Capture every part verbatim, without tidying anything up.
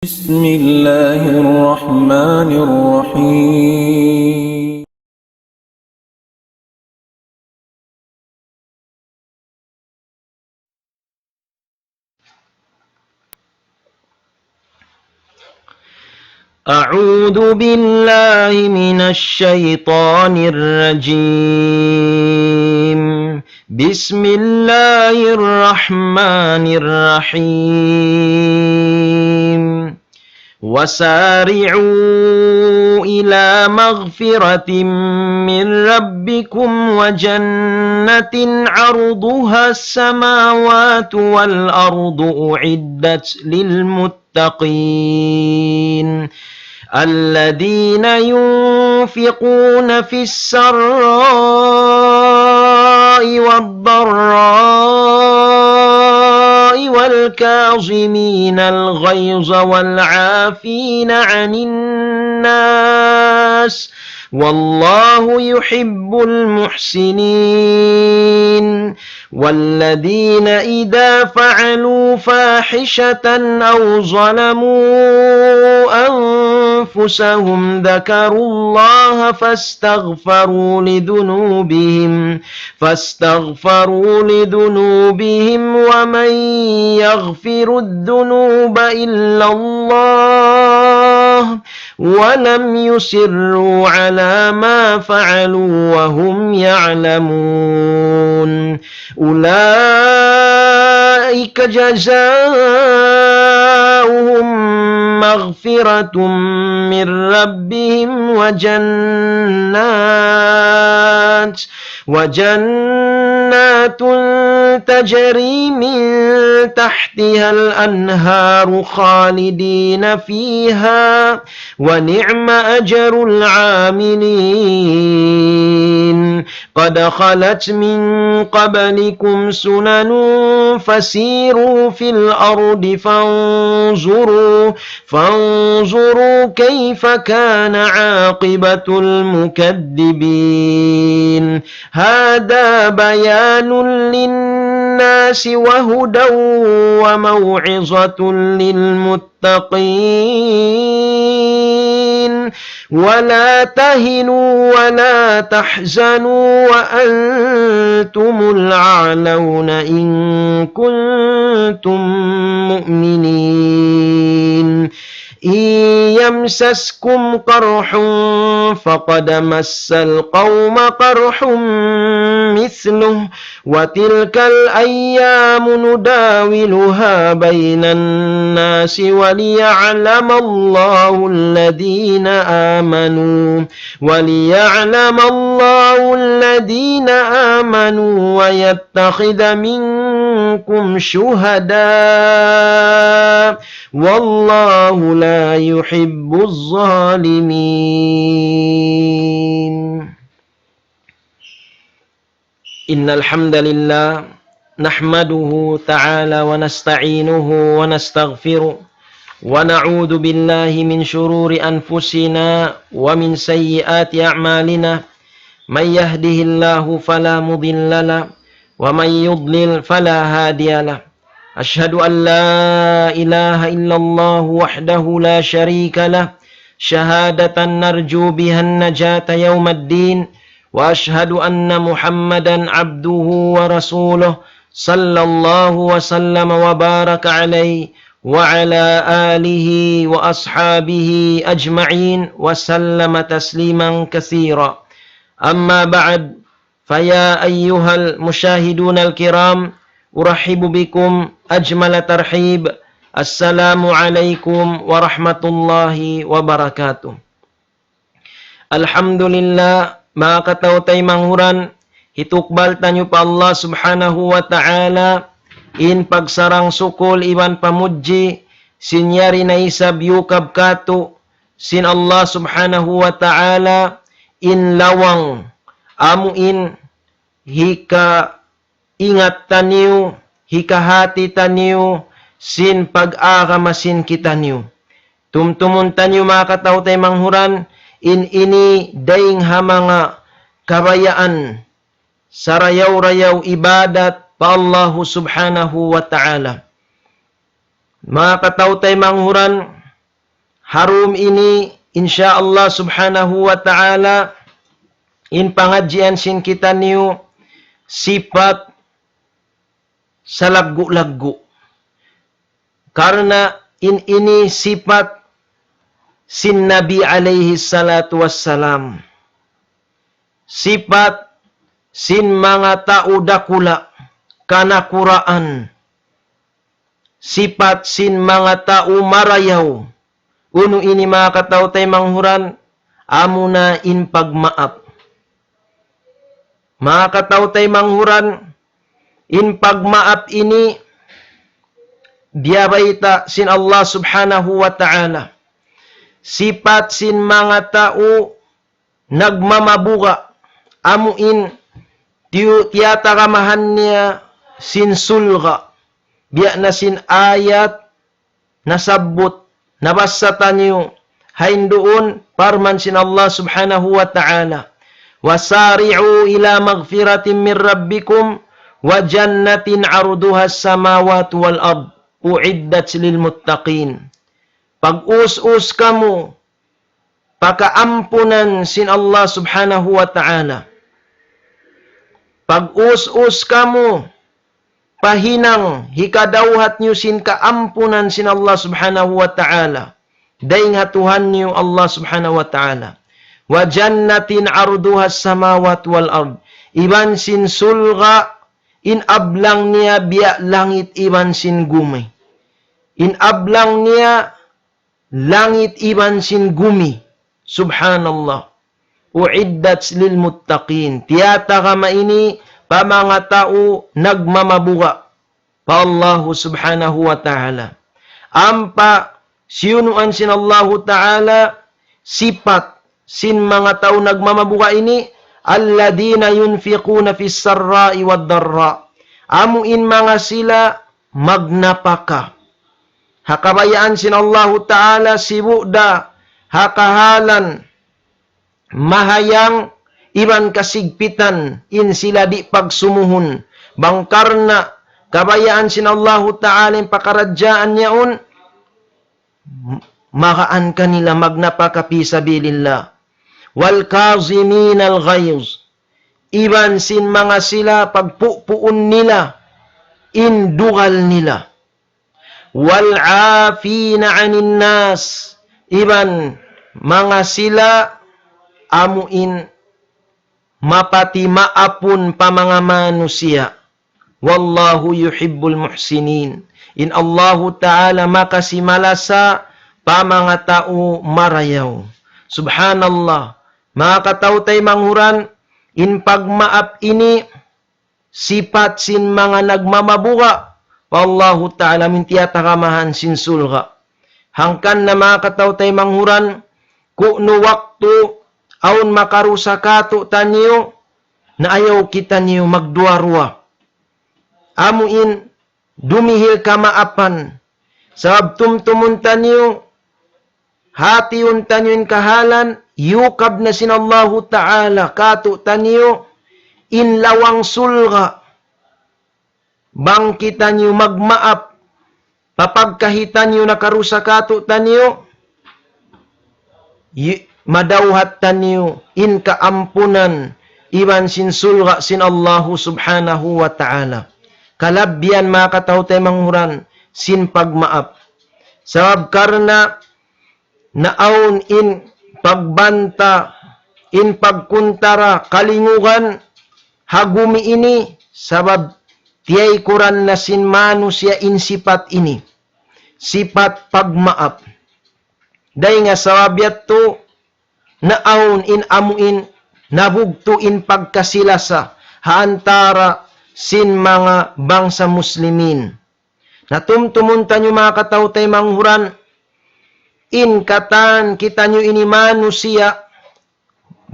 بسم الله الرحمن الرحيم. أعوذ بالله من الشيطان الرجيم. بسم الله الرحمن الرحيم. وسارعوا إلى مغفرة من ربكم وجنة عرضها السماوات والأرض أعدت للمتقين الذين ينفقون في السراء والضراء والكاظمين الغيظ والعافين عن الناس والله يحب المحسنين. والذين إذا فعلوا فاحشة أو ظلموا أنفسهم ذكروا الله فاستغفروا لذنوبهم، فاستغفروا لذنوبهم ومن يغفر الذنوب إلا الله ولم يصروا على ما فعلوا وهم يعلمون. أولئك جزاؤهم مغفرة من ربهم وجنات، وجنات تجري من تحتها الأنهار خالدين فيها ونعم أجر العاملين. قد خلت من قبلكم سنن فسيروا في الأرض فانظروا، فانظروا كيف كان عاقبة المكذبين. هذا بيان للناس وهدى وموعظة للمتقين. ولا تهنوا ولا تحزنوا وأنتم الأعلون إن كنتم مؤمنين. إن يمسسكم قرح فقد مس القوم قرح مثله وتلك الأيام نداولها بين الناس وليعلم الله الذين آمنوا، وليعلم الله الذين آمنوا ويتخذ منكم شهداء والله لا يحب الظالمين. إن الحمد لله نحمده تعالى ونستعينه ونستغفره ونعوذ بالله من شرور أنفسنا ومن سيئات أعمالنا. من يهده الله فلا مضل له ومن يضلل فلا هادي له. أشهد أن لا إله إلا الله وحده لا شريك له شهادة نرجو بها النجاة يوم الدين، وأشهد أن محمدا عبده ورسوله صلى الله وسلم وبارك عليه وعلى آله وأصحابه أجمعين وسلم تسليما كثيرا. أما بعد، فيا أيها المشاهدون الكرام، أرحب بكم أجمل ترحيب. السلام عليكم ورحمة الله وبركاته. Alhamdulillah, manga kataw-taymanghuran, hitukbal taniyu pa Allah Subhanahu wa Ta'ala in pagsarang-sukul iban pamudji, sin yari na isab yukab katu', sin Allah Subhanahu wa Ta'ala, in lawang amu in hika ingat taniyu, hikahati taniyu, sin pag-agama sin kitaniyu. Tumtumun taniyu manga kataw-taymanghuran, in ini dayng ha manga kabayaan, sarayaw-rayaw ibadat pa Allahu Subhanahu wa Ta'ala. Manga kataw-taymanghuran, Ha dum ini, insya Allah subhanahu wa ta'ala, in pangadjian sin kitaniyu sipat salaggu'-laggu'. Karna' in ini sipat sin Nabi alayhi salatu wassalam. Sipat sin manga tau dakula', kanakuraan. Sipat sin manga tau marayaw. Unu ini manga kataw-taymanghuran, amuna in pagmaap. Manga kataw-taymanghuran, in pagmaap ini, biyabayta' sin Allah subhanahu wa ta'ala. Sipat sin manga tau nagmamabuga', amu in tiyu-, tiyatagamahan niya sin sulga'. Biya' na sin ayat nasabbut, nabassa taniyu, ha yan duun, parman sin Allah subhanahu wa ta'ala, وسارعوا إلى مغفرة من ربكم وجنة عرضها السماوات والأرض أعدت للمتقين. Pag-us-us kamu pa kaampunan sin Allah subhanahu wa ta'ala. Pag-us-us kamu pa hinang hikadawhat niyu sin kaampunan sin Allah subhanahu wa ta'ala. Dayn ha Tuhan niyu Allah subhanahu wa ta'ala. وجنة عرضها السماوات والأرض. Iban sin sulga' in ablang niya biya' langit iban sin gumi. In ablang niya langit iban sin gumi. Subhanallah. أعدت للمتقين. Tiyatagama ini pa manga tau nagmamabuga' pa Allahu subhanahu wa ta'ala. Ampa siyunuan sin Allahu ta'ala sipat sin manga tau nagmamabuga' ini, الذين ينفقون في السراء والضراء. Amu in manga sila magnapaka. Ha kabayaan sin Allahu ta'ala sibu' da ha kahalan mahayang iban kasigpitan in sila di' pagsumuhun. Bang karna' kabayaan sin Allahu ta'ala in pakaradjaan yaun, magaan kanila magnapaka fi sabilillah. والكاظمين الغيظ. Iban sin manga sila pagpupuun nila in dugal nila. والعافين عن الناس. Iban manga sila amu in mapati maapun pa manga manusiya'. والله يحب المحسنين. In Allahu ta'ala makasi malasa pa manga tau marayaw. Subhanallah. Manga kataw-taymanghuran, in pagmaap ini sipat sin manga nagmamabuga' pa Allahu ta'ala, amu in tiyatagamahan sin sulga'. Hangkan na manga kataw-taymanghuran, ku'nu waktu awn makarusa kātu'niyu, na ayaw kitaniyu magduwa-ruwa. Amu in dumihil kamaapan. Sabab tumtumun taniyu, hātihun taniyu in kahalan, yukab na sin Allahu ta'ala kātu'niyu in lawang sulga'. Bang kitaniyu magmaap pa pagkahi taniyu nakarusa kātu'niyu, madawhat taniyu in kaampunan iban sin sulga' sin Allahu subhanahu wa ta'ala. Kalabbihan manga kataw-taymanghuran sin pagmaap. Sabab karna' naawn in pagbanta, in pagkuntara, kalingugan ha gumi ini, sabab tiyaykuran na sin manusiya' in sipat ini, sipat pagmaap. Dayn ha sabab yadtu, naawn in amu in nabugtu' in pagkasi-lasa ha antara' sin manga bangsa Muslimin. Na tumtumun taniyu manga kataw-taymanghuran, in katan kitaniyu ini manusiya',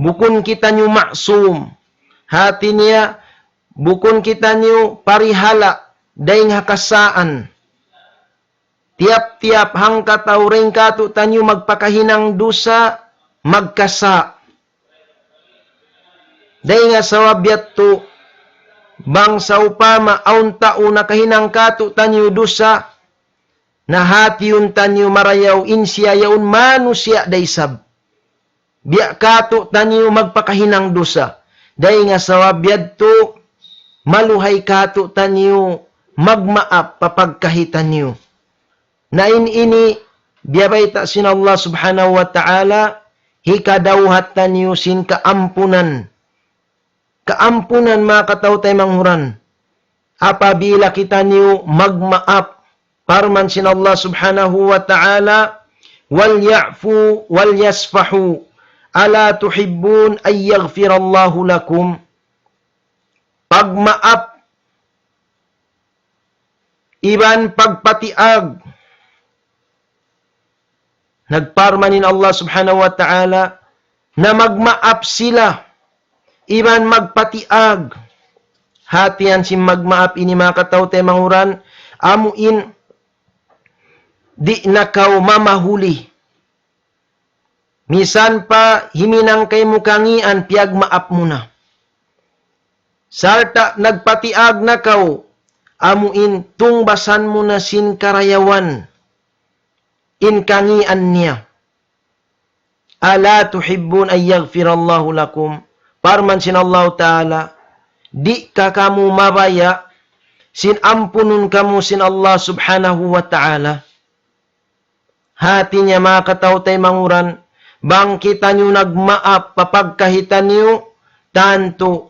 bukun kitaniyu ma'sum. Hāti niya, bukun kitaniyu parihala' dayn ha kasaan. Tiyap-tiyap hangkatau dayn kātu'niyu magpakahinang dusa, magkasa'. Dayn ha sabab yadtu, bang sawpama awn tau nakahinang kātu'niyu dusa, Na hatihun taniyu marayaw in siya yaun manusiya' da isab. Biya' katu' taniyu magpakahinang dusa. Dayn ha sabab yadtu maluhay katu' taniyu magmaap pa pagkahi taniyu. Na in ini biyabayta' sin Allah Subhanahu wa Ta'ala, hikadawhat taniyu sin kaampunan. Kaampunan, manga kataw-taymanghuran. Apabila kitaniyu magmaap, parman sin Allah Subhanahu wa Ta'ala, "وليعفوا وليصفحوا ألا تحبون أن يغفر الله لكم." Pagmaap iban pagpatiag. Nagparman in Allah Subhanahu wa Ta'ala na magmaap sila iban magpatiag. Hatihan sin magmaap ini, manga kataw-taymanghuran, amu in di' na kaw mamahuli. Misan pa himinang kaymu kangīan, piyagmaap mu na. Sarta' nagpatiag na kaw, amu in tungbasan mu na sin karayawan in kangīan niya. ألا تحبون أن يغفر الله لكم. Parman sin Allah Ta'ala, di' ka kamu mabaya' sin ampunun kamu sin Allah Subhanahu wa Ta'ala? Hati niya, manga kataw-taymanghuran, bang kitaniyu nagmaap pa pagkahi taniyu, tantu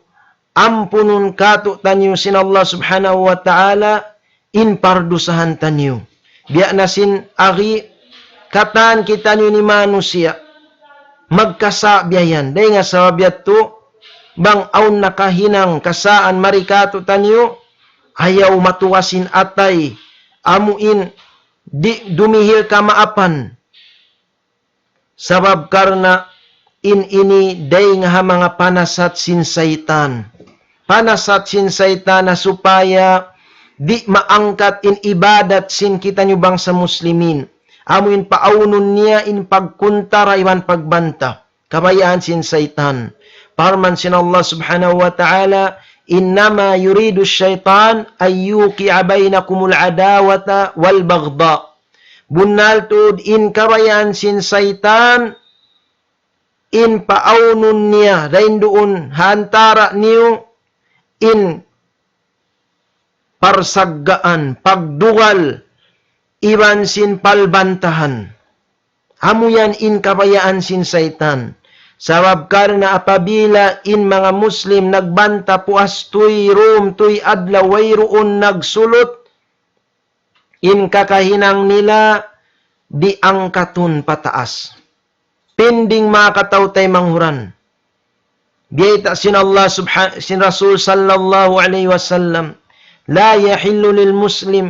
ampunun katu'taniyu sin Allah Subhanahu wa Ta'ala in pardusahan taniyu. Biya' na sin agi, katan kitaniyu ini manusiya', magkasa' biya' yan. Dayn ha sabab yadtu, bang awn nakahinang kasaan mari katu'taniyu, ayaw matuwa sin atay, amu in di' dumihil kamaapan. Sabab karna' in ini dayn ha manga panasat sin saytan. Panasat sin saytan na supaya di' maangkat in ibadat sin kitaniyu bangsa muslimin. Amu in paawnun niya in pagkuntara iban pagbanta. Kabayaan sin saytan. Parman sin Allah Subhanahu wa Ta'ala, إنما يريد الشيطان أن يوقع بينكم العداوة والبغضاء. Bunnal tuud in kabayaan sin saytan, in paawnun niya dayn duun ha antara' niyu in parsaggaan, pagdugal, iban sin palbantahan. Amu yan in kabayaan sin saytan. Sabab karna' apabila in manga Muslim nagbanta puas tuy rum, tuy adlaw, wayruun nagsulut, in kakahinang nila diangkatun pataas. Pinding, manga kataw-taymanghuran. Biyayta' sin Allah subha-, sin Rasul sallallahu alayhi wasallam, لا يحل للمسلم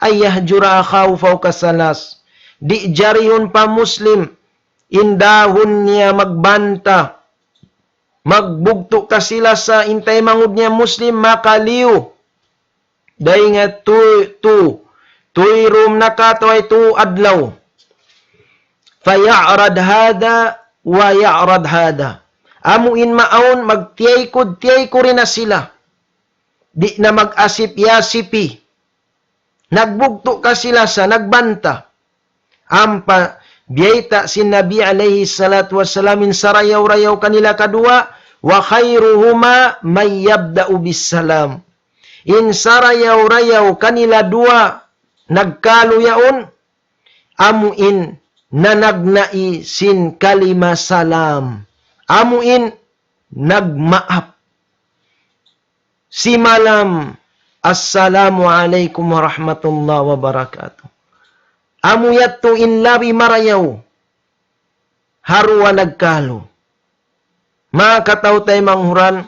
أن يهجر أخاه فوق ثلاث. Di' jarihun pa Muslim in dahun niya magbanta, magbugtu' kasi-lasa in taymanghud niya Muslim makaliyu dayn ha tu, tu, tuy rum nakataway tu adlaw. فيعرض هذا ويعرض هذا. Amu in maawn, magtiyaykud-tiyaykurin na sila. Di' na mag-asip-yasipi. Nagbugtu' kasi-lasa, nagbanta. Ampa biyayta' sin Nabi alayhi salatu wassalam in sarayaw-rayaw kanila kaduwa, وخيرهما من يبدأ بالسلام. In sarayaw-rayaw kanila duwa nagkalu yaun, amu in nanagnai sin kalima salam. Amu in nagmaap. Simalam, "Assalamu alaykum warahmatullahi wabarakatuh." Amu yadtu in labi marayaw ha duwa nagkalu. Manga kataw-taymanghuran,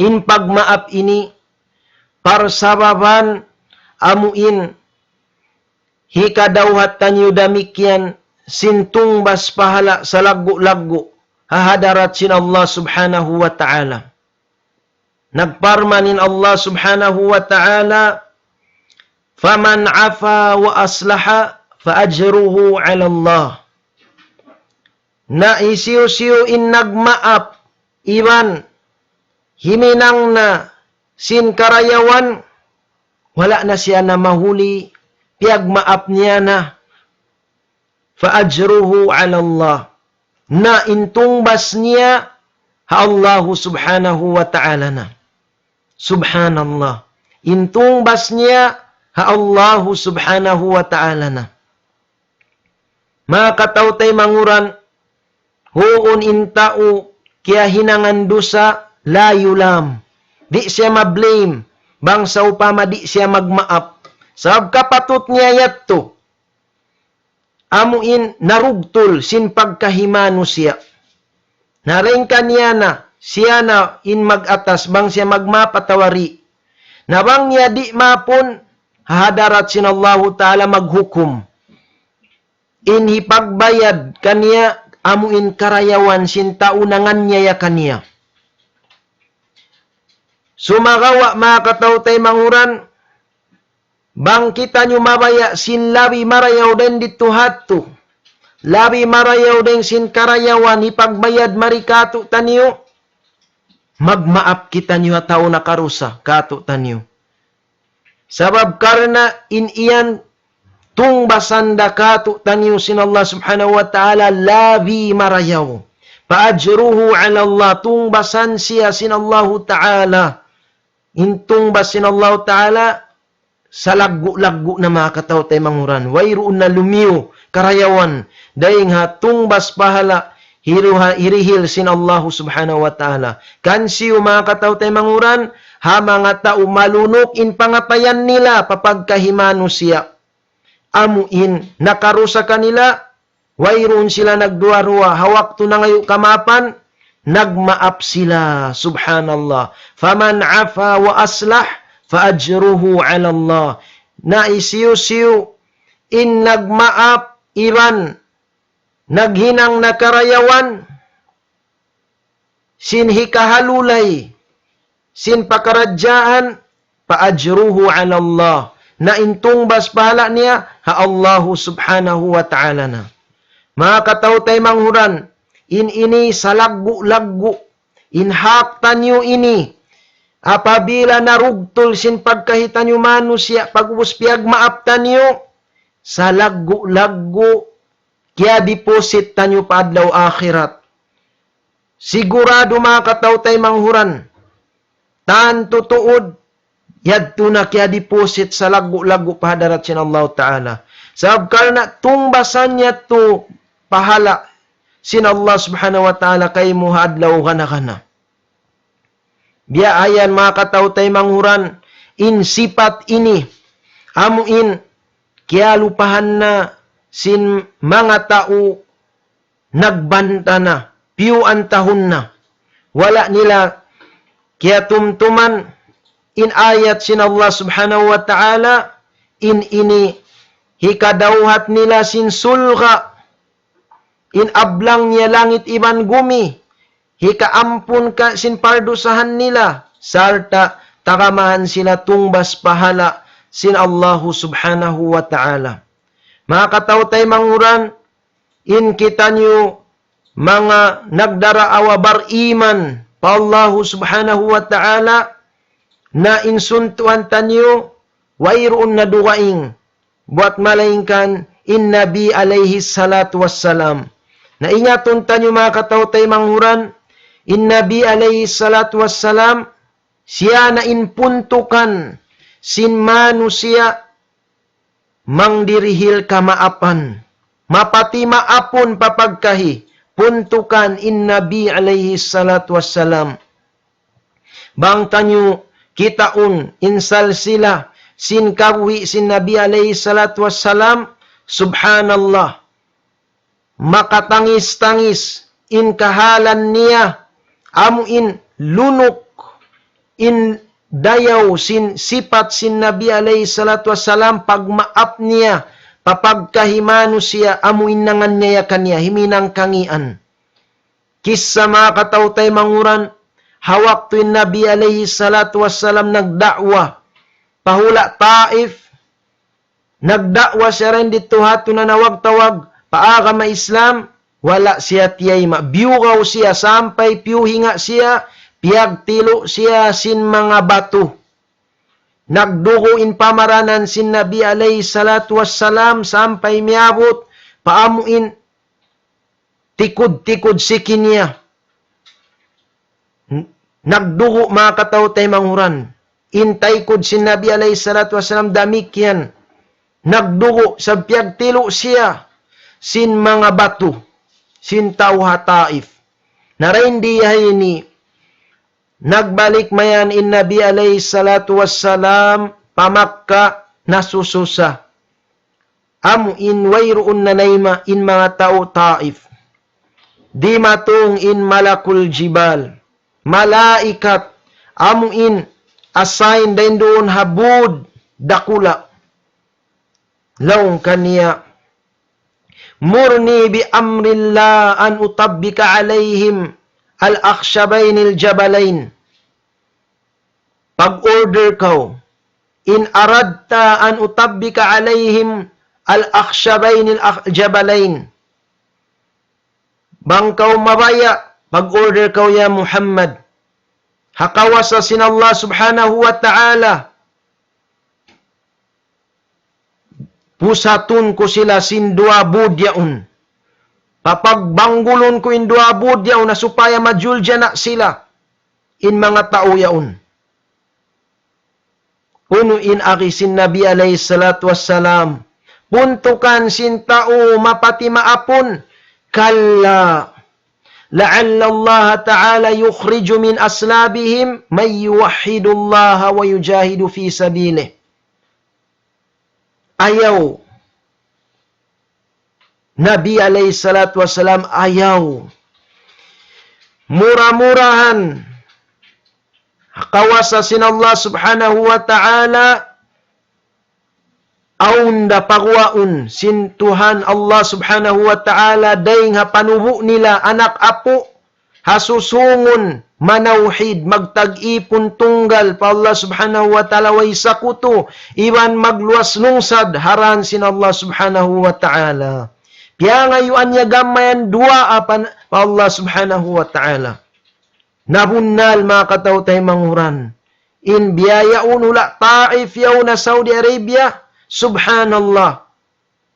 in pagmaap ini, parsababan amu in hikadawhat taniyu damikkiyan sin tungbas pahala' salaggu'-laggu' ha hadarat sin Allah subhanahu wa ta'ala. Nagparman in Allah subhanahu wa ta'ala, "فمن عفا وأصلح فأجره على الله." Na hisiyu-siyu in nagmaap iban himinang na sin karayawan, wala' na siya namahuli piyagmaap niya na, فأجره على الله. Na in tungbas niya ha Allahu subhanahu wa ta'ala na. Subhanallah. In tungbas niya ha Allahu subhanahu wa ta'ala na. Manga kataw-taymanghuran, huun in tau kiyahinangan dusa, لا يلام. Di' siya ma-blame, bang sawpama di' siya magmaap. Sabab kapatut niya yadtu, amu in narugtul sin pagkahi manusiya'. Na dayn kaniya na, siya na in mag-atas, bang siya magmaap atawa di'. Na bang niya di' maapun, ha hadarat sin Allahu Ta'ala maghukum. In hipagbayad kaniya amu in karayawan sin tau nanganiyaya kaniya. Sumagawa' manga kataw-taymanghuran, bang kitaniyu mabaya' sin labi marayaw dayn didtu ha yadtu, labi marayaw dayn sin karayawan hipagbayad mari kātu'niyu, magmaap kitaniyu ha tau nakarusa kātu'niyu. Sabab karna' in yan tungbasan da kātu'niyu sin Allah subhanahu wa ta'ala labi marayaw. فأجره على الله, tungbasan siya sin Allahu ta'ala. In tungbas sin Allahu ta'ala, salaggu'-laggu' na manga kataw-taymanghuran. Wayruun na lumiyu karayawan dayn ha tungbas pahala' hiruha-, hirihil sin Allahu subhanahu wa ta'ala. Hangkan siyu manga kataw-taymanghuran, ha manga tau malunuk in pangatayan nila pa pagkahi manusiya'. Amu in nakarusa kanila, wayruun sila nagduwa-ruwa, ha waktu nangayu' kamaapan, nagmaap sila. Subhanallah. فمن عفا وأصلح فأجره على الله. Na hisiyu-siyu in nagmaap iban naghinang na karayawan sin hikahalulay sin pakaradjaan, فأجره على الله. Na in tungbas pahala' niya ha Allahu subhanahu wa ta'ala na. Manga kataw-taymanghuran, in ini salaggu'-laggu', in hak taniyu ini, apabila narugtul sin pagkahi taniyu manusiya', pag'ubus piyagmaap taniyu, salaggu'-laggu' kiya-deposit taniyu pa adlaw akhirat. Siguradu manga kataw-taymanghuran, tantu tuud, yadtu na kiya-deposit salaggu'-laggu' pa hadarat sin Allahu ta'ala. Sabab karna' tungbasan yadtu pahala' sin Allah subhanahu wa ta'ala kaymu ha adlaw gana-gana. Biya' ha yan manga kataw-taymanghuran, in sipat ini, amu in kiyalupahan na sin manga tau nagbanta na, piyuan tahun na. Wala' nila kiyatumtuman in ayat sin Allah subhanahu wa ta'ala, in ini hikadawhat nila sin surga', in ablang niya langit iban gumi, hikaampun ka sin pardusahan nila, sarta' tagamahan sila tungbas pahala' sin Allahu subhanahu wa ta'ala. Manga kataw-taymanghuran, in kitaniyu manga nagdaraawa bariman pa Allahu subhanahu wa ta'ala, na in suntuan taniyu wayruun na dugaing buwat malaingkan in Nabi alayhi salatu wassalam. Na ingatun taniyu manga kataw-taymanghuran, in Nabi alayhi salatu wassalam, siya na in puntukan sin manusiya' mangdirihil kamaapan. Mapati maapun pa pagkahi, puntukan in Nabi alayhi salatu wassalam. Bang taniyu kitaun in salsila sin kabuhi' sin Nabi alayhi salatu wassalam, subhanallah, makatangis-tangis in kahalan niya, amu in lunuk in dayaw sin sipat sin Nabi alayhi salatu wassalam, pagmaap niya pa pagkahi manusiya' amu in nanganiyaya kaniya, himinang kangīan. Kissa manga kataw-taymanghuran, ha waktu in Nabi alayhi salatu wassalam nagda'wa pa hula' Taif, nagda'wa siya dayn didtu ha yadtu nanawag-tawag pa agama Islam, wala' siya tiyayma'. Biyugaw siya sampay piyuhinga' siya, piyagtilu' siya sin manga batu. Nagdugu' in pamaranan sin Nabi alayhi salatu wassalam sampay miyabut pa amu in tikud-tikud siki niya. N-, nagdugu', manga kataw-taymanghuran. In taykud sin Nabi alayhi salatu wassalam damikkiyan. Nagdugu' sabab piyagtilu' siya sin manga batu, sin tau ha Taif. Na dayn di ha ini, nagbalik mayan in Nabi alayhi salatu wassalam pa Makkah nasususa. Amu in wayruun nanayma' in manga tau Taif. Dimatung in Malakul Jibal, malaikat, amu in assign dayn duun ha būd dakula'. Laung kaniya, مرني بأمر الله أن أطبق عليهم الأخشبين الجبلين. Pag-order kaw, إن أردت أن أطبق عليهم الأخشبين الأخ-، الجبلين. Bang kaw mabaya', pag-order kaw ya Muhammad. Ha kawasa sin Allah subhanahu wa ta'ala, pusatun ku sila sin duwa būd yaun. Papagbanggulun ku in duwa būd yaun na supaya majuljana' sila in manga tau yaun. Unu in agi sin Nabi alayhi salatu wassalam? Puntukan sin tau mapati maapun. كلا لعل الله تعالى يخرج من أصلابهم من يوحد الله ويجاهد في سبيله. Ayaw. Nabi alayhi salatu wassalam, ayaw. Mura-murahan, kawasa sin Allah subhanahu wa ta'ala, awn da paguwaun sin Tuhan Allah subhanahu wa ta'ala dayng ha panubu' nila anak apu', ha susungun manawhid, magtag-ipun tunggal pa Allah subhanahu wa ta'ala, way sakutu, iban magluwas lungsad ha dān sin Allah subhanahu wa ta'ala. Piyangayuan niya gam mayan duwaa pa, pa Allah subhanahu wa ta'ala. Na bunnal, manga kataw-taymanghuran. In biya' yaun hula' Taif yaun ha Saudi Arabia. Subhanallah.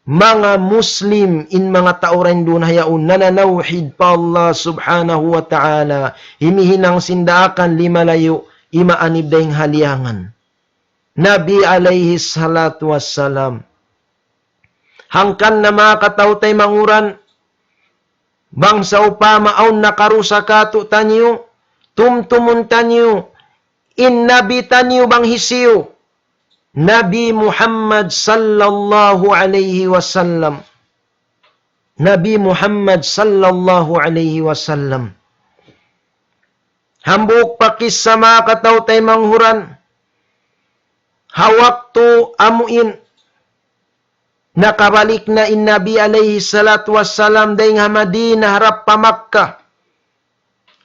Manga Muslim in manga tau dayn duun ha yaun nananawhid pa Allah subhanahu wa ta'ala. Himihinang sin daakan limalayu' imaanib dayng ha liyangan. Nabi alayhi salatu wassalam. Hangkan na, manga kataw-taymanghuran, bang sawpama awn nakarusa kātu'niyu, tumtumun taniyu, in Nabi taniyu bang hisiyu? Nabi Muhammad sallallahu alayhi wasallam. Nabi Muhammad sallallahu alayhi wasallam. Hambuuk pa kissa, manga kataw-taymanghuran. Ha waktu amu in nakabalik na in Nabi alayhi salatu wassalam dayng ha Madina harap pa Makkah.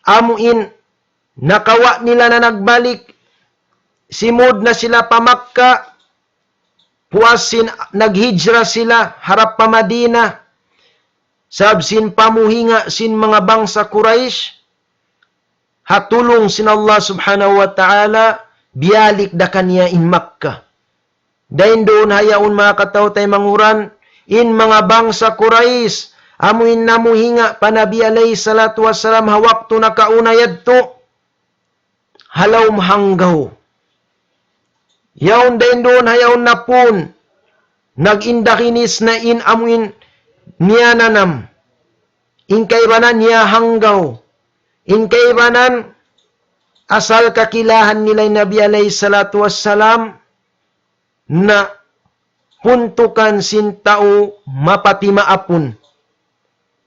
Amu in nakawa' nila na nagbalik, simud na sila pa Makkah, puas sin naghijra sila harap pa Madina, sabab sin pamuhinga sin manga bangsa Quraysh, ha tulung sin Allah subhanahu wa ta'ala, biyalik da kaniya in Makkah. Dayn duun ha yaun, manga kataw-taymanghuran, in manga bangsa Quraysh, amu in namuhinga pa Nabi alayhi salatu wassalam ha waktu nakauna yadtu, ha lawm hanggaw. Yaun dayn duun ha yaun na pun, nag-indaginis na in amu in niyananam. In kaibanan niyahanggaw. In kaibanan asal kakilahan nila in Nabi alayhi salatu wassalam, na puntukan sin tau mapati maapun.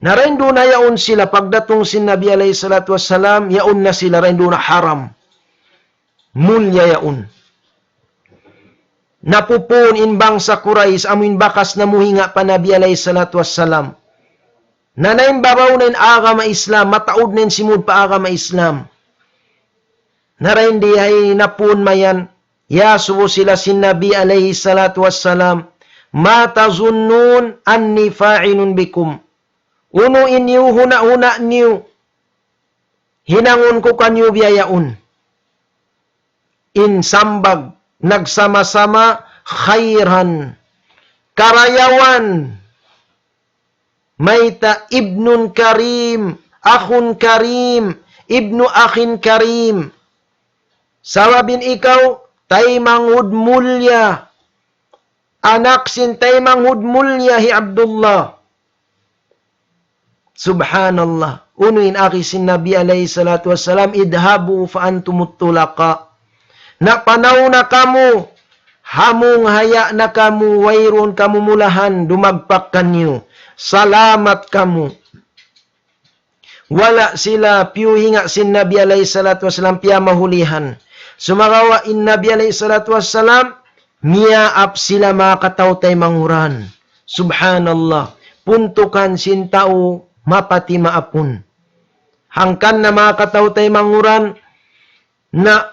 Na dayn duun na yaun sila, pagdatung sin Nabi alayhi salatu wassalam, yaun na sila dayn duun na haram. Mulliya yaun. Napupun in bangsa Quraysh, amu in bakas namuhinga pa Nabi alayhi salatu wassalam. Na naimbabaw na in agama Islam, mataud na in simud pa agama Islam. Na dayn di ha ini na pun mayan, iyasubu sila sin Nabi alayhi salatu wassalam, ما تظنون أني فاعل بكم. Unu in huna'-huna' niyu, hinangun ku kaniyu biya' yaun? In sambag nagsama-sama, khairan, karayawan. Mayta', ibnun karim, akhun karim, ibnu akhin karim. Sabab in ikaw, taymanghud mulliya. Anak sin taymanghud mulliya hi Abdullah. Subhanallah. Unu in agi sin Nabi alayhi salatu wassalam, "Idhabu fa antumut tulaqa." Na panaw na kamu, hamung haya na kamu, wayruun kamu mulahan, dumagpak kaniyu. Salamat kamu. Wala' sila piyuhinga sin Nabi alayhi salatu wassalam piyamahulihan. Sumagawa' in Nabi alayhi salatu wassalam, miyaap sila manga kataw-taymanghuran. Subhanallah. Puntukan sin tau mapati maapun. Hangkan na manga kataw-taymanghuran, na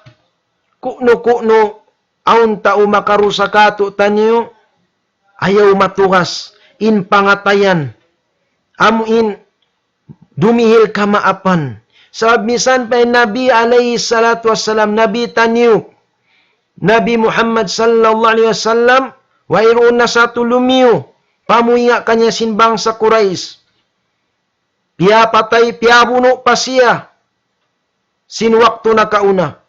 ku'nu-ku'nu awn tau makarusa kātu'niyu, ayaw matugas in pangatayan. Amu in dumihil kamaapan. Sabab misan pa in Nabi alayhi salatu wassalam, Nabi taniyu, Nabi Muhammad sallallahu alayhi wasallam, wayruun na sa' tu lumiyu, pamuhinga kaniya sin bangsa Quraysh. Piyapatay, piyabunu' pa siya sin waktu nakauna.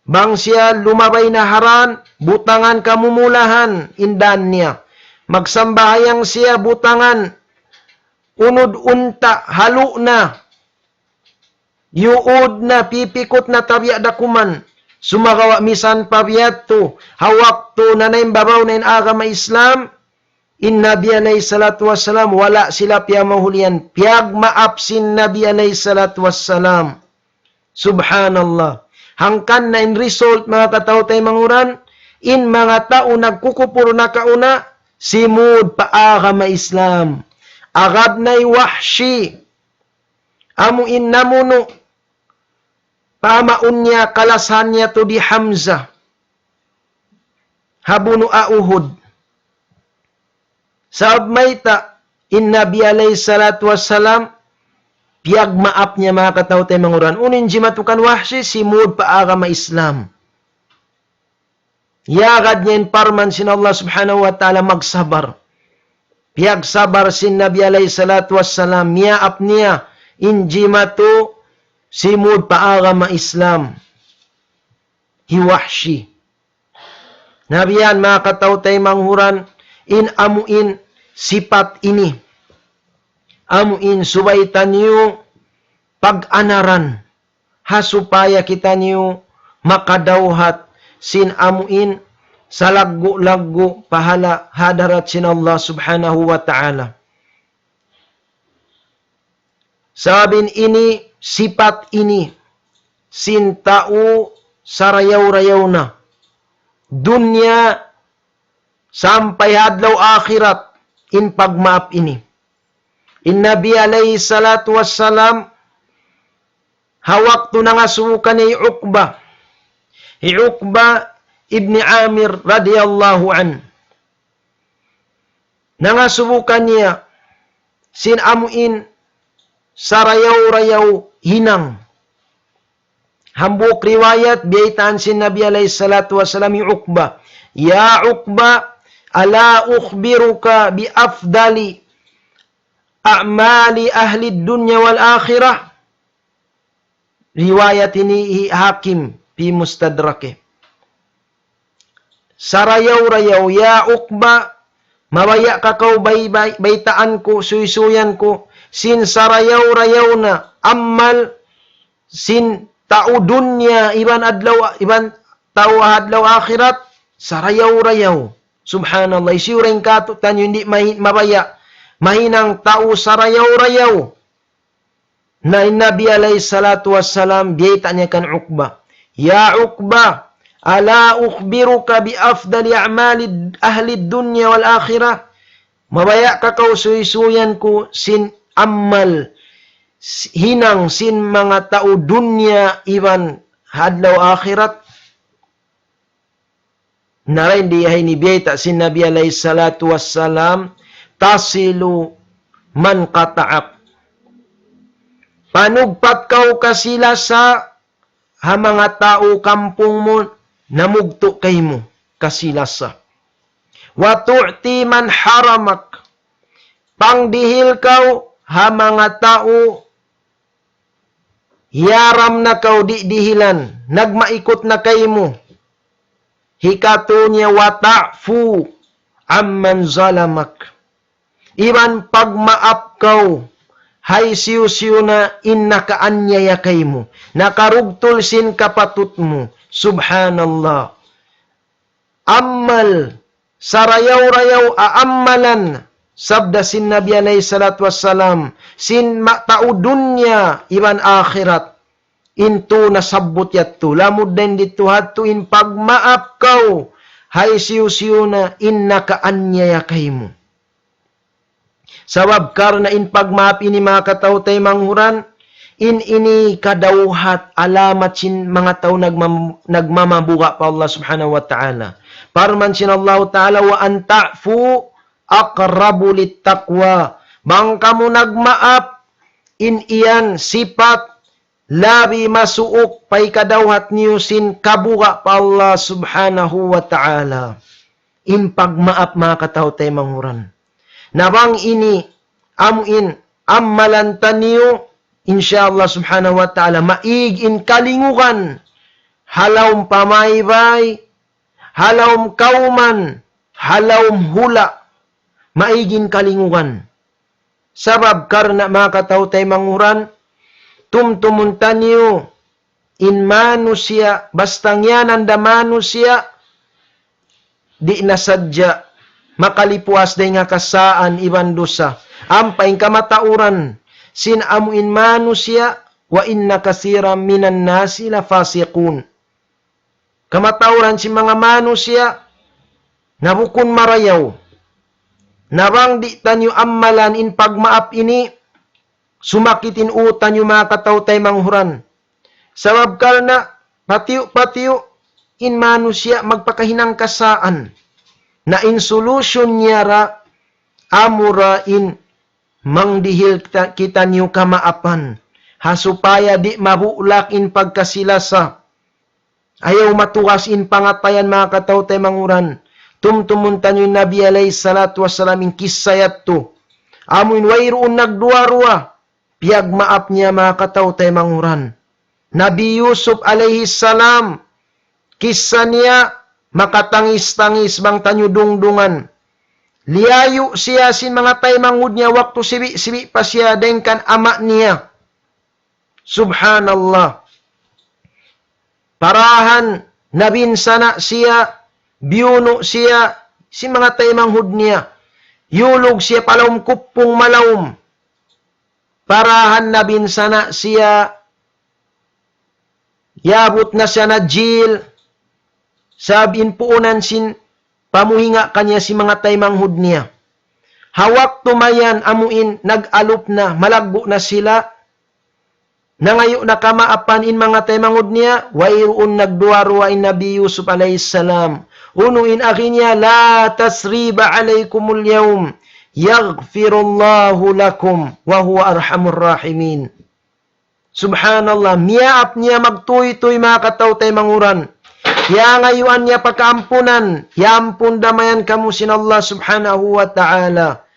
Bang siya lumabay na ha dan, butangan kamumulahan in dan niya. Magsambahayang siya, butangan unud unta', halu' na. Yuud na, pipikut na, tabiya' da kuman. Sumagawa' misan pa biya' yadtu, ha waktu nanaimbabaw na in agama Islam, in Nabi alayhi salatu wassalam, wala' sila piyamahulihan. Piyagmaap sin Nabi alayhi salatu wassalam. Subhanallah. Hangkan na in result, manga kataw-taymanghuran, in manga tau nagkukupur nakauna, simud pa agama Islam. Agad na hi Wahshi, amu in namunu', pamaun niya, kalasahan niya tu di Hamzah. Ha bunu' Uhud. Sabab mayta', in Nabi alayhi salatu wassalam, piyagmaap niya manga kataw-taymanghuran. Unu in jimatu kan Wahshi, simud pa agama Islam. Iyagad niya in parman sin Allah subhanahu wa ta'ala magsabar. Piyagsabar sin Nabi alayhi salatu wassalam, miyaap niya in jimatu simud pa agama Islam. Hi Wahshi. Na biya' yan manga kataw-taymanghuran, in amu in sipat ini. Amu in subay taniyu pag-anaran. Ha supaya kitaniyu makadawhat sin amu in salaggu'-laggu' pahala' ha hadarat sin Allah subhanahu wa ta'ala. Sabab in ini, sipat ini, sin tau sarayaw-rayaw na. Dunya sampay ha adlaw akhirat in pagmaap ini. In Nabi alayhi salatu wassalam, ha waktu nangasubu kaniya hi Uqba. Hi Uqba ibni Amir radiyallahu anhu. Nangasubu kaniya sin amu in sarayaw-rayaw hinang. Hambuuk riwayat, biyaytaan sin Nabi alayhi salatu wassalam hi Uqba, "Ya Uqba, ala ukhbiruka bi afdali a'mali ahli dunya wal akhirah?" Riwayat ini hi Hakim fi Mustadrakih. Sarayaw-rayaw, ya Uqba, mabaya' ka kaw bay-, bay-, baytaan ku, suysuyan ku, sin sarayaw-rayaw na amal sin tau dunya iban adlaw, iban tau adlaw akhirat, sarayaw-rayaw. Subhanallah, hisiyu ra in kātu'niyu di' mahi-, mabaya', mahinang tau sarayaw-rayaw. Na in Nabi alayhi salatu wassalam, biyayta' niya kan Uqba, "Ya Uqba, ala ukhbiruka bi afdali a'mali ahli dunya wal akhirah?" Mabaya' ka kaw suysuyan ku sin amal, s-, hinang sin manga tau dunya iban ha adlaw akhirat? Na dayn di ha ini biyayta' sin Nabi alayhi salatu wassalam, "Tasilu man qata'ak." Panugpat kaw kasilasa ha manga tau kampung mu namugtu' kaymu. kasi-lasa. وتعطي من حرمك. Pangdihil kaw ha manga tau yaram na kaw di' dihilan, nagmaikut na kaymu. Hikatu niya, وتعفو عمن ظلمك. Iban pagmaap kaw ha hisiyu-siyu na in nakaanyaya kaymu, nakarugtul sin kapatut mu. Subhanallah. Amal, sarayaw-rayaw aamalan, sabda sin Nabi alayhi salatu wassalam, sin ma-, tau dunya iban akhirat. In tū nasabbut yadtu, lamud dayn didtu hadtu in pagmaap kaw ha hisiyu-siyu na in nakaanyaya kaymu. Sabab karna' in pagmaap ini, manga kataw-taymanghuran, in ini kadawhat alamat sin manga tau nagmam-, nagmamabuga' pa Allah Subhanahu wa Ta'ala. Parman sin Allah Ta'ala, وأن تعفوا أقرب للتقوى. Bang kamu nagmaap, in yan sipat labi masuuk pa hikadawhat niyu sin kabuga' pa Allah Subhanahu wa Ta'ala. In pagmaap, manga kataw-taymanghuran. Na bang ini amu in amalan taniyu, insya Allah Subhanahu wa Ta'ala, maig in kalingugan ha lawm pamaybay, ha lawm kawman, ha lawm hula', maig in kalingugan. Sabab karna', manga kataw-taymanghuran, tumtumun taniyu in manusiya', basta ngiyanan da manusiya', di' na sadja makalipuas dayn ha kasaan iban dusa. Ampa in kamatauran sin amu in manusiya', وإن كثيرا من الناس لفاسقون. Kamatauran sin manga manusiya' na bukun marayaw. Na bang di' taniyu amalan in pagmaap ini, sumakit in ū taniyu, manga kataw-taymanghuran. Sabab karna' patiyu'-patiyu' in manusiya' magpakahinang kasaan. Na in solution niya ra, amura in mangdihil kita, kitaniyu kamaapan. Ha supaya di' mabulak in pagkasi-lasa. Ayaw matugas in pangatayan, manga kataw-taymanghuran. Tumtumun taniyu in Nabi alayhi salatu wassalam in kissa yadtu. Amu in wayruun nagduwa-ruwa, piyagmaap niya, manga kataw-taymanghuran. Nabi Yusuf alayhi salam, kissa niya makatangis-tangis bang taniyu dungdungan. Liyayu' siya sin manga taymanghud niya waktu sibi'-sibi' pa siya dayn kan ama' niya. Subhanallah. Parahan nabinsana' siya, biyunu' siya sin manga taymanghud niya. Yulug siya pa lawm kuppung malawm. Parahan nabinsana' siya, yabut na siya na jil, sabab in puunan sin pamuhinga kaniya sin manga taymanghud niya. Ha waktu mayan amu in nag-alup na, malaggu' na sila, nangayu' na kamaapan in manga taymanghud niya, wayruun nagduwa-ruwa in Nabi Yusuf alayhi salam. Unu in agi niya, لا تثريب عليكم اليوم يغفر الله لكم وهو أرحم الراحمين. Subhanallah, miyaap niya magtūy-tūy, manga kataw-taymanghuran. Piyangayuan niya pakaampunan, yampun da mayan kamu sin Allah Subhanahu wa Ta'ala.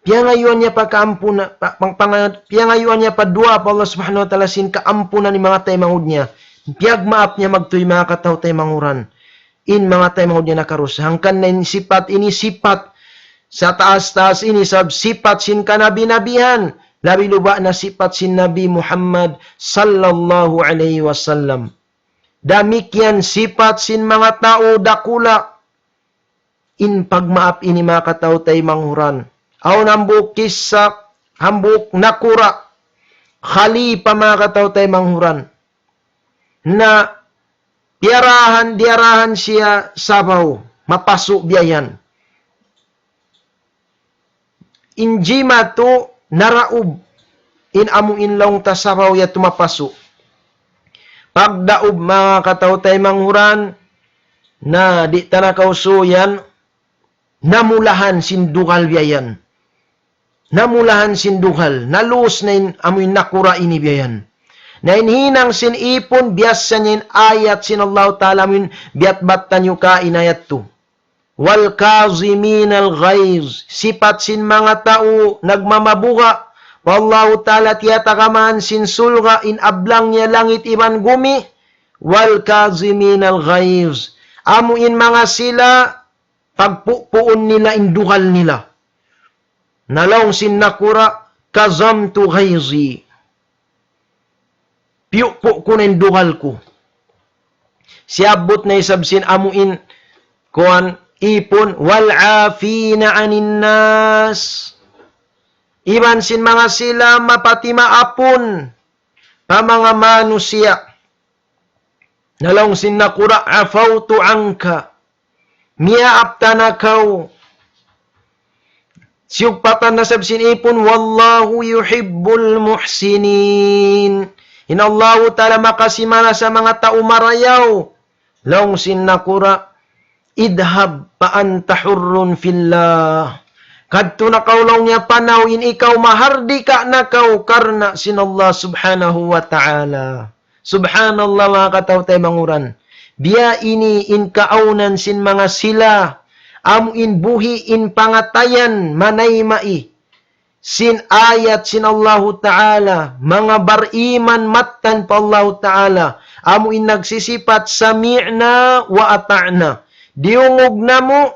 Piyangayuan niya pakaampunan, pa, pang, pang, piyangayuan niya pa duwaa pa Allah Subhanahu wa Ta'ala sin kaampunan in manga taymanghud niya. Piyagmaap niya magtūy, manga kataw-taymanghuran. In manga taymanghud niya nakarusa. Hangkan na in sipat ini sipat sataas-taas ini, sabab sipat sin kanabi-nabihan, labi luba' na sipat sin Nabi Muhammad sallallahu alayhi wasallam. Damikkiyan sipat sin manga tau dakula'. In pagmaap ini, manga kataw-taymanghuran. Awn hambuuk kissa, hambuuk nakura', khalifa, manga kataw-taymanghuran. Na piyarahan, diyarahan siya sabaw, mapasu' biya' yan. In jimatu naraub, in amu in laung ta sabaw yadtu mapasu'. Pagdaub, manga kataw-taymanghuran, na di' ta na kausuyan, namulahan sin dugal biya' yan. Namulahan sin dugal, nalūs na in amu in nakura' ini biya' yan. Na in hinang sin ipun, biyassa niya in ayat sin Allahu Ta'ala, amu in biyatbat taniyu kaina yadtu. والكاظمين الغيظ. Sipat sin manga tau nagmamabuga' pa Allahu Ta'ala, tiyatagaman sin surga' in ablang niya langit iban gumi. والكاظمين الغيظ. Amu in manga sila pagpupuun nila in dugal nila. Na laung sin nakura', كظمت غيظي. Piyupu' ku na in dugal ku. Siyabbut na isab sin amu in kuwan ipun, والعافين عن الناس. Iban sin manga sila mapatimaapun pa manga manusiya'. Na laung sin nakura', عفوت عنك. Miyaap ta na kaw. Siyugpatan na isab sin ipun, والله يحب المحسنين. In Allahu Ta'ala makasi malasa manga tau marayaw. Laung sin nakura', اذهب فأنت حر في الله. Kadtu na kaw laung niya panaw in ikaw mahardika na kaw karna' sin Allah Subhanahu wa Ta'ala. Subhanallah, manga kataw-taymanghuran. Biya' ini in kaawnan sin manga sila, amu in buhi' in pangatayan manayma' sin ayat sin Allahu Ta'ala, manga bariman mattan pa Allahu Ta'ala, amu in nagsisipat, سمعنا وأطعنا. Diyungug namu',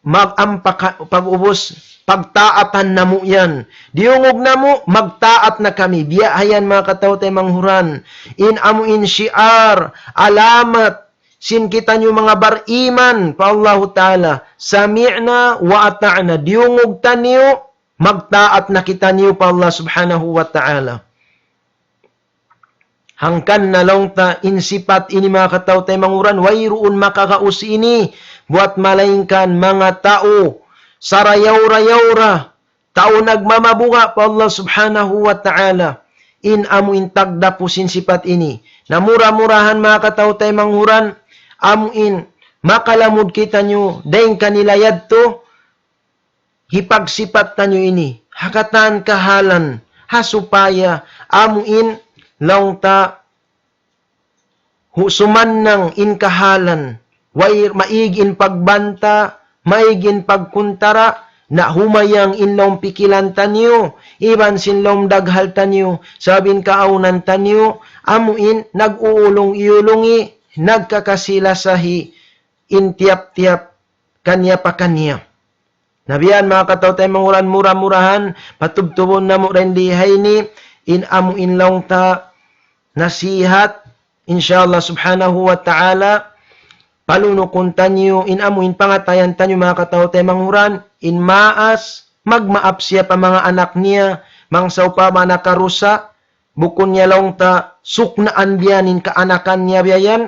mag-, ampa ka-, pag-ubus, pagtaatan namu' yan. Diyungug namu', magtaat na kami. Biya' ha yan, manga kataw-taymanghuran. In amu in shi'ar, alamat, sin kitaniyu manga bariman pa Allahu Ta'ala. سمعنا وأطعنا. Diyungug taniyu, magtaat na kitaniyu pa Allah Subhanahu wa Ta'ala. Hangkan na laung ta in sipat ini, manga kataw-taymanghuran, wayruun makagaus ini buat malaingkan manga tau sarayaw-rayaw ra, tau nagmamabuga' pa Allah Subhanahu wa Ta'ala. In amu in tagdapu sin sipat ini. Na mura-murahan, manga kataw-taymanghuran, amu in makalamud kitaniyu dayn kanila yadtu, hipagsipat taniyu ini, ha katan kahalan, ha supaya amu in laung ta hu-, sumannang in kahalan, way maig in pagbanta', maig in pagkuntara', na humayang in lawm pikilan taniyu, iban sin lawm daghal taniyu, sabab in kaawnan taniyu, amu in nag-uulung-iyulungi, nagkakasi-lasahi, in tiyap-tiyap kaniya pa kaniya. Na biya' yan, manga kataw-taymanghuran, mura-murahan, patubtubun namu' dayn di ha ini, in amu in laung ta nasihat, insya Allah Subhanahu wa Ta'ala, palunukun taniyu, in amu in pangatayan taniyu, manga kataw-taymanghuran, in maas, magmaap siya pa manga anak niya, bang sawpama nakarusa, bukun niya laung ta suknaan biya' yan in kaanakan niya biya' yan,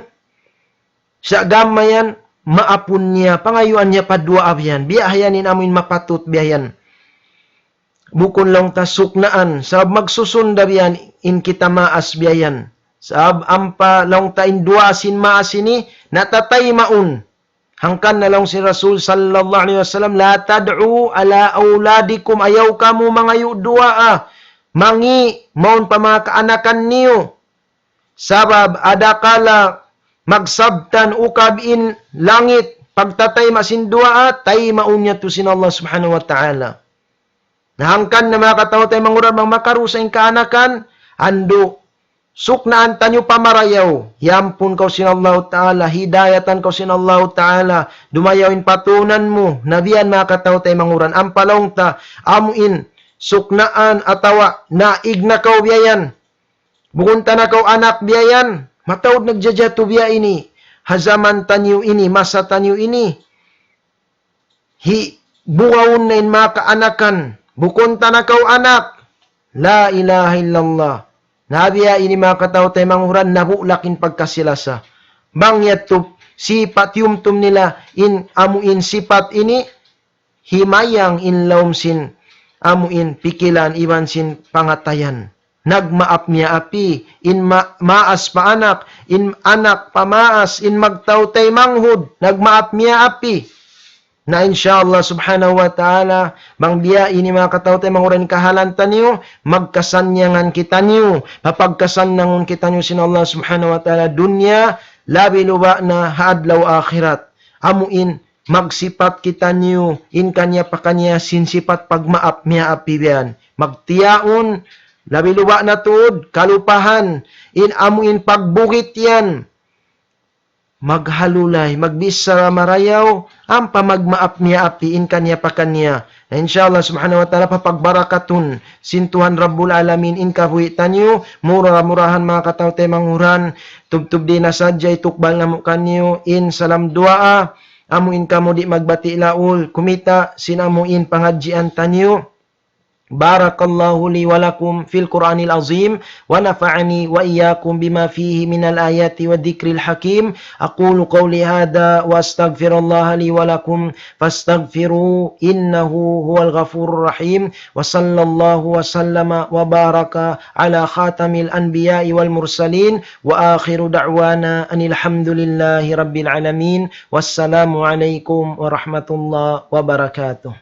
sa' gam mayan, maapun niya, pangayuan niya pa duwaa biya' yan. Biya' ha yan in amu in mapatut biya' yan. Bukun laung ta suknaan, sabab magsusun da biya' yan in kita maas biya' yan. Sabab ampa laung ta in duwaa sin maas ini, natataymaun. Hangkan na laung sin Rasul sallallahu alayhi wasallam, لا تدعوا على أولادكم, ayaw kamu mangayu' duwaa, mangi', mawn pa manga kaanakan niyu. Sabab adakala magsabtan ukab in langit, pagtatayma' sin duwaa, taymaun niya tu sin Allah Subhanahu wa Ta'ala. Na hangkan na, manga kataw-taymanghuran, bang makarusa in kaanakan, andu', suknaan taniyu pa marayaw, hiyampun kaw sin Allahu Ta'ala, hidayatan kaw sin Allahu Ta'ala, dumayaw in patunan mu, na biya' yan, manga kataw-taymanghuran, ampa laung ta, amu in, suknaan atawa naig na kaw biya' yan, bukun ta na kaw anak biya' yan, mataud nagjajatu biya' ini. Ha jaman taniyu ini, masa taniyu ini. Hi, bugawun na in manga kaanakan. Bukun ta na kaw anak. La ilaha illallah. Na biya' ini, manga kataw-taymanghuran, nabulak in pagkasi-lasa. Bang yadtu, sipat yumtum nila in amu in sipat ini, himayang in lawm sin amu in pikilan iban sin pangatayan. Nagmaap miyaapi, in ma-, maas pa anak, in anak pa maas, in magtaw-taymanghuran, nagmaap miyaapi. Na insha Allah subhanahu wa ta'ala, bang biya' ini manga kataw-taymanghuran kahalan taniyu, magkasannyangan kitaniyu, papagkasannangun kitaniyu sin Allah subhanahu wa ta'ala dunya, labi luba' na ha adlaw akhirat. Amu in magsipat kitaniyu in kaniya-pakaniya sin sipat pagmaap miyaapi biyan. Magtiyaun, labi luba' na tuud, kalupahan, in amu in pagbugit yan. Maghalulay, magbichara marayaw, ampa magmaap miyaapi in kaniya-pakaniya. Na insha Allah subhanahu wa ta'ala papagbarakatun sin Tuhan Rabbul Alamin in kabuhi' taniyu, mura-murahan manga kataw-taymanghuran, tubtub di na sadja itukbal namu' kaniyu in salam duwaa, amu in kamu di' magbati' laul, kumita' sin amu in pangadjian taniyu. بارك الله لي ولكم في القرآن العظيم، ونفعني وإياكم بما فيه من الآيات والذكر الحكيم. أقول قولي هذا وأستغفر الله لي ولكم فاستغفروه إنه هو الغفور الرحيم. وصلى الله وسلم وبارك على خاتم الأنبياء والمرسلين، وآخر دعوانا أن الحمد لله رب العالمين. والسلام عليكم ورحمة الله وبركاته.